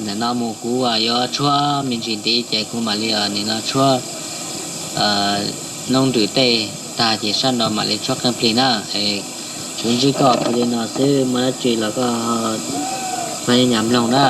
Ntawm no mus kuv yuav tshuab me ntsis ntiv ces kuv mam li nim no tshuab noob nrws tej tag ces sab no mam li tshuab qeej plig na. Kuv ntsib koj kiag li no xwb, muaj dab tsi los koj pab nyob nyas mloog na.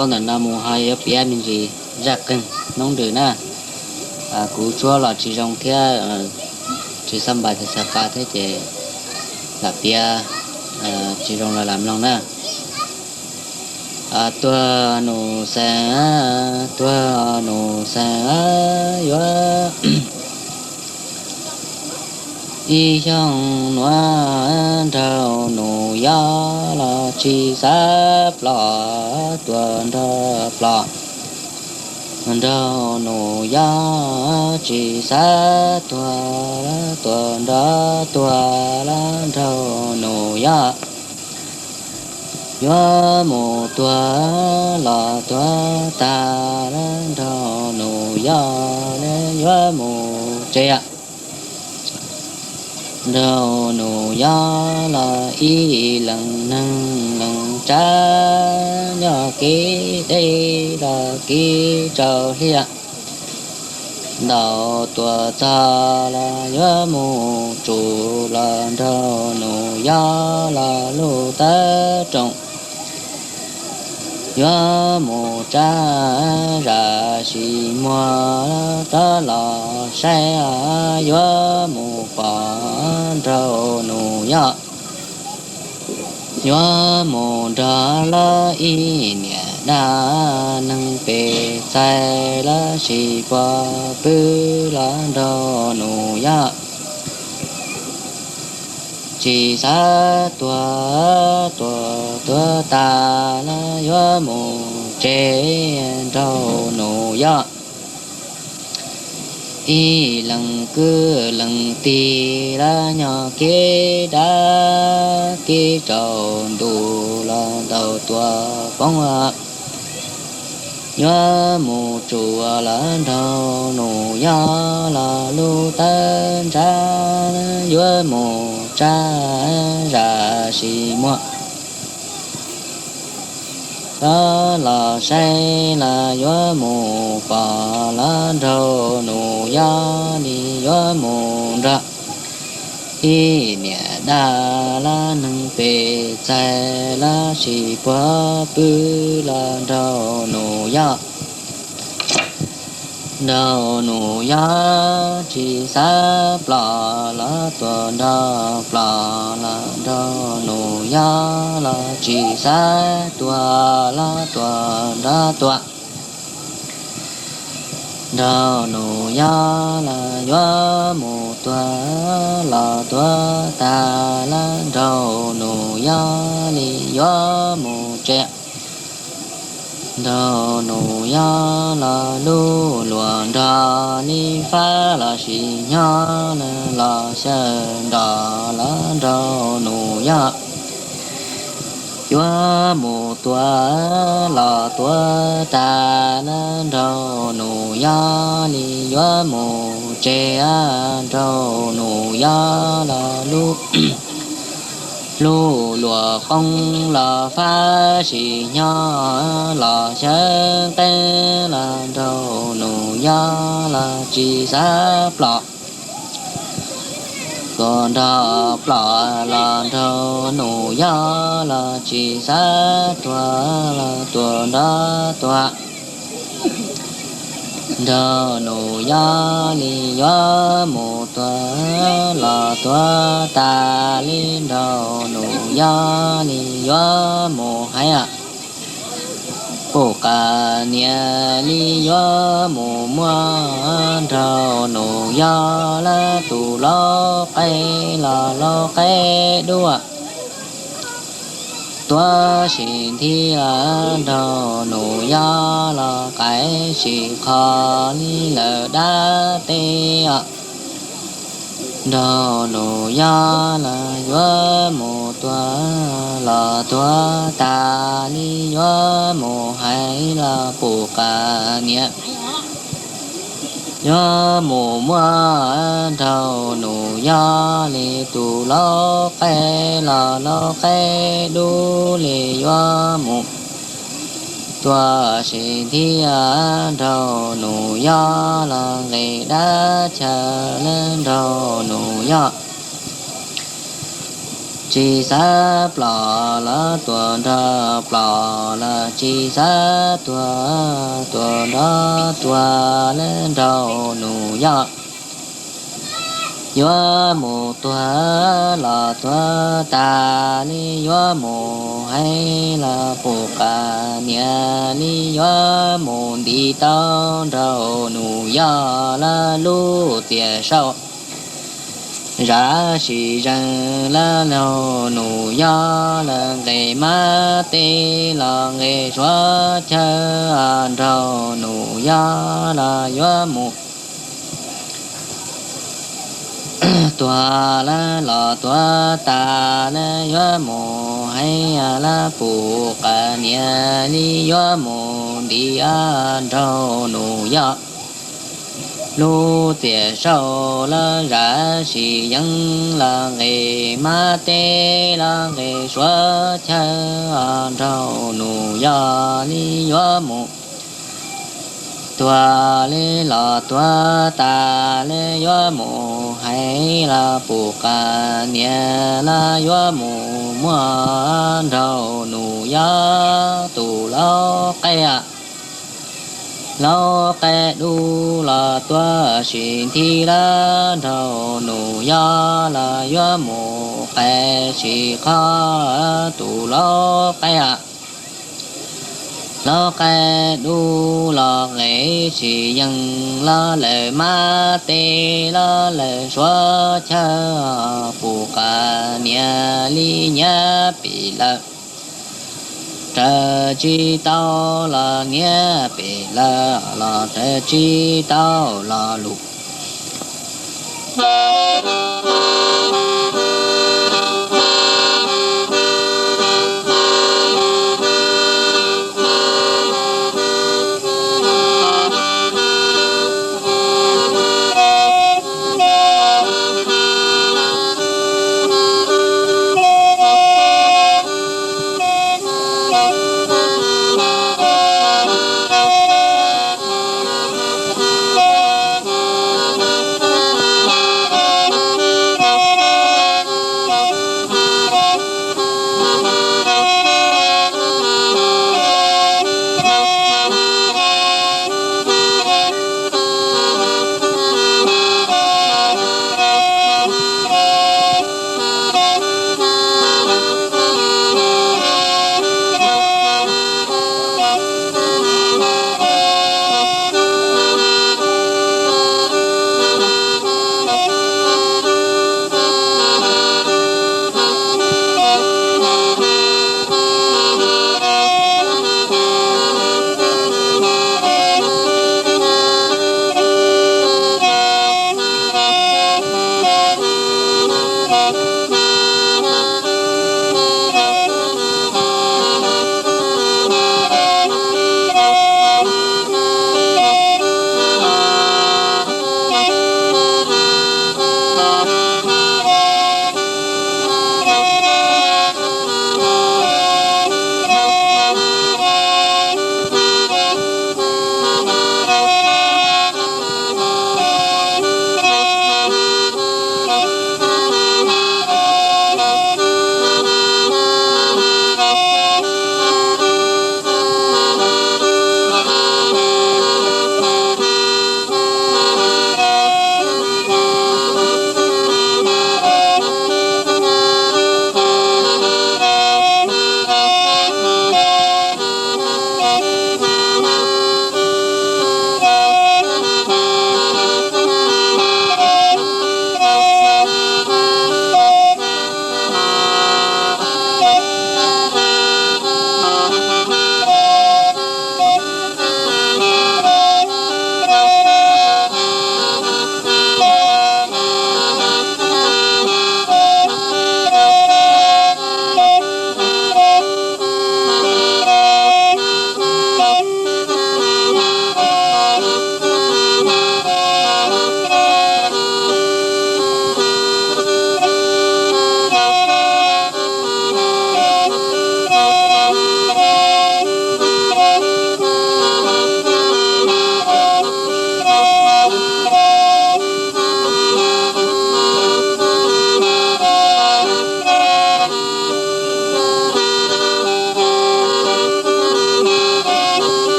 Thaum ntawm no mus ho yuav piav me ntsis zaj qeeg hnub nws na. Kuv tshuab los tsis zoo thiab, tsis xab npais txhais qa thiab ces lam piav tsis zoo los lam mloog na. Tuag nus xees, tuag nus xees, yuav ib xyoos nuav nraug nus yob los tsis xav ploj, tuag nrog ploj. Nraug nus yob tsis xav tuag, tuag nrog tuag, nraug nus yob yuav mus tuag los tuag tag, nraug nus yob yuav mus tsev. Nraug nus yob los ib leeg neeg leeg tsav, nyob kev deb los kev tsaus hlias. Ntaus tuam txog los yuav mus tsum los nraug nus yob los lub tawv rooj. Yuav mus tsab zam sis muag rov los saib, yuav mus pom nraug nus yob. Yuav mus nrog lawv ib niam dab neeg pem txais lawv sis puag pw los nraug nus yob. Tsis xav tuag, tuag tuag tas los yuav mus tsev nraug nus yob. Ib leeg kwv leeg tij los nyob kev dab kev tsaus ntuj los ntaus tuam poob. Yuav mus tsum los nraug nus yob los lub tawv ntsa, yuav mus tsab zam sis muag rov los saib los yuav mus pom los nraug nus yob li yuav mus nrog ib niam dab los neeg pem txais lawv sis puag pw los nraug nus yob. Nraug nus yob tsis xav ploj los tuag nrog ploj los nraug nus yob los tsis xav tuag los tuag nrog tuag. Nraug nus yob los yuav mus tuag los tuag tas los nraug nus yob li yuav mus tsev. Nraug nus yob los lub luam nrog li fab los sis nyob los xyaw nrog los nraug nus yob yuav mus tuag los tuag tas los nraug nus yob li yuav mus tsev. Nraug nus yob los lub luam qoob los fab sis nyob los xyaw qeeb los nraug nus yob los tsis xav ploj. Tuag nrog ploj los nraug nus yob los tsis xav tuag los tuag nrog tuag. Nraug nus yob li yuav mus tuag los tuag tas li nraug nus yob li yuav mus hais pum qas niam li yuav mus muab nraug nus yob lawv tus lau qaib los lau qaib dub. Tuav sim nthi los nraug nus yob los qaib sim qho li lawm dab teb os. Nraug nus yob los yuav mus tuag los tuag tas li yuav mus hais los pum qas niam yuav mus muab nraug nus yob li tus lau qaib los lau qaib dub li yuav mus tuav sim nthi. Nraug nus yob los nqis dab chaw lawm nraug nus yob Tsis xav plom los tuag nrog plom, los tsis xav tuag tuag nrog tuag lawm nraug Nus Yaj. Yuav mus tuag los tuag tas li, yuav mus heev los puv qas niam li, yuav mus nti tau nraug Nus Yaj lawm lub txiaj saud. Zam sim zees lawm nraug Nus Yaj, los nqes mab teb los nqes suav chaw nraug Nus Yaj, los yuav mus tuag lawm los tuag tas lawm, yuav mus heev lawm puv qas niam li, yuav mus nti nraug Nus Yaj lub txiaj saud. Los zam sim zees los nqes mab teb los nqes suav chaw nraug Nus Yaj li, yuav mus tuag li los tuag tas li, yuav mus heev los puv qas niam los, yuav mus muab nraug Nus Yaj tus laub qaib, laub qaib dub los tuaj sim nthi lawm nraug Nus Yaj, los yuav mus qhib sim qhov tus laub qaib, laub qaib dub los nqes sim zees los lawm mab teb los lawm suav chaw puv qas niam li, nyiam pem lawm raws tsis tau los nyiam pem lawm, los raws tsis tau lo lus.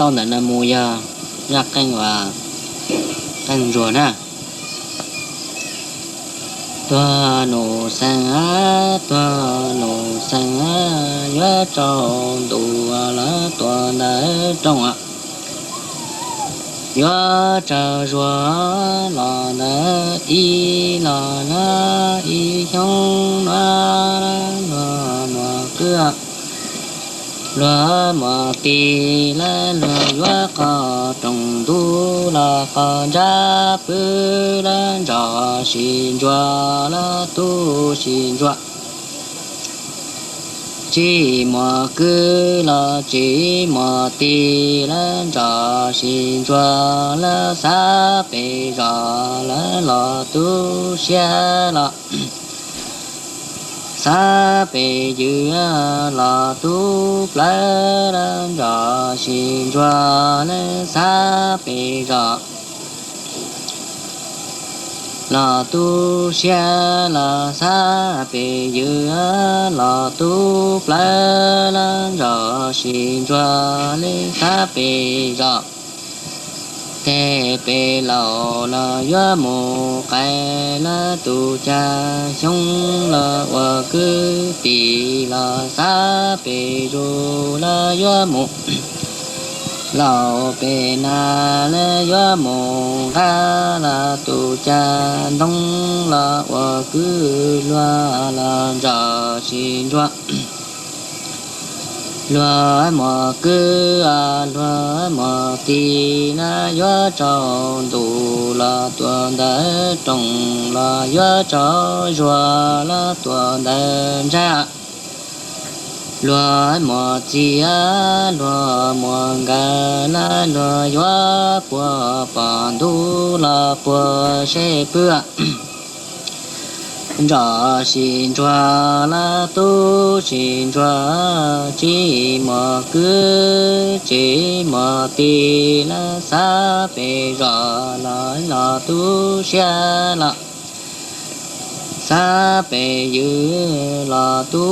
Ntawm no mus yog zaj qeej uas qeej ntsuag na. Tuag nus xees, tuag nus xees, yuav tsaus ntuj los tuag ntawm rooj. Yuav tsaug zuag los ntawm ib los na, ib xyoo no luag muaj kwv, luag muaj tij, luag yuav qhov rooj ntuj los qhov ntsab pw, los ntsos sis ntsuag los tub sis ntsuag. Tsis muaj kwv los tsis muaj tij, los ntsos sis ntsuag, los xav pes zos los los tu siab los, xav pes ywg los tu plawv, los ntsos sis ntsuag, los xav pes zos los tu siab, los xav pes ywg los tu plawv, los ntsos sis ntsuag, los xav pes zos. Tej pem laus los yuav mus qais, los tus cag xyoo los ua kwv tij, los xav pes zuj los yuav mus laus pem nas, los yuav mus nqa, los tus cag ntoo los ua kwv luag, los ntsos sis ntsuag. Luag muaj kwv, luag muaj tij, los yuav tsaus ntuj los tuag ntawm rooj, los yuav tsaug zuag los tuag ntawm ntsab. Luag muaj txiv, luag muaj nkawm, los luag yuav puag pom ntuj los puag seb pw. Ntsos sis ntsuag los tub sis ntsuag, tsis muaj kwv tsis muaj tij, los xav pes zos los los tu siab los, xav pes ywg los tu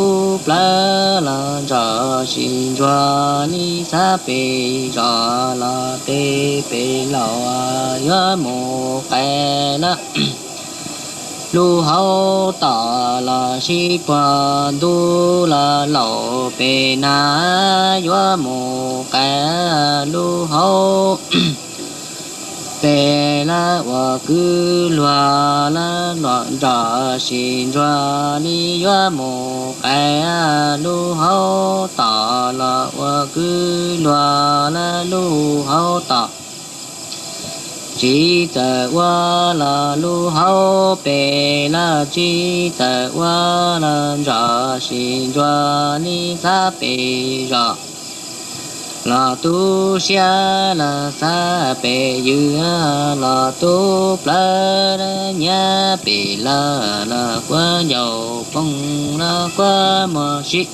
plawv, los ntsos sis ntsuag, los xav pes zos los tej pem laus yuav mus qais los lub hauv tom los sib puag ntuj, los laus pem nas yuav mus qais lub hauv pem, los ua kwv luag, los ntsos sis ntsuag, los yuav mus qais lub hauv tom los ua kwv luag, los lub hauv tom tsis txawj ua, los lub hauv pem los tsis txawj ua, los ntsos sis ntsuag, los xav pes zos los tu siab, los xav pes ywg los tu plawv, los nyiam pem lawm los kuab ncauj poob los kuab muag sib